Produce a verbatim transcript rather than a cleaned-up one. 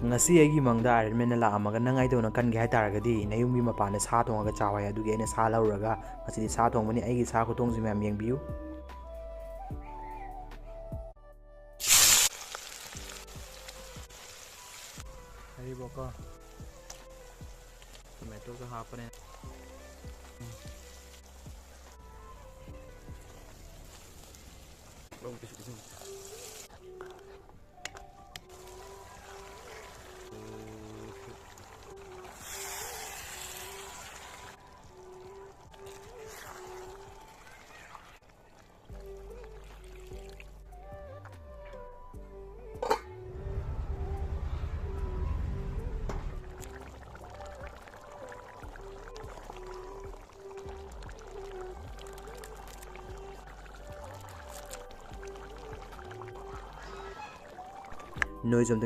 ꯉꯁꯤ ꯑꯩꯒꯤ ꯃꯪꯗ ꯑꯥꯏꯔꯟ ꯃꯦꯟꯅ ꯂꯥꯛꯑꯝꯃꯒ, "ꯅꯪ ꯑꯩꯗꯧꯅ ꯀꯟꯒꯦ ꯍꯥꯏꯇꯥꯔꯒꯗꯤ ꯅꯌꯨꯝꯒꯤ ꯃꯄꯥꯟꯗ ꯁꯥ ꯊꯣꯡꯉꯒ ꯆꯥꯎ" ꯍꯥꯏ꯫ ꯑꯗꯨꯒꯤ ꯑꯩꯅ ꯁꯥ ꯂꯧꯔꯨꯔꯒ ꯉꯁꯤꯗꯤ ꯁꯥ ꯊꯣꯡꯕꯅꯤ꯫ ꯑꯩꯒꯤ ꯁꯥ ꯈꯨꯊꯣꯡꯁꯤ ꯃꯌꯥꯝ ꯌꯦꯡꯕꯤꯌꯨ꯫ ꯍꯥꯏꯔꯤꯕꯀꯣ, ꯇꯣꯃꯦꯇꯣꯁꯨ ꯍꯥꯞꯄꯅꯦ꯫ ꯅꯣꯏꯁꯨ ꯑꯝꯇ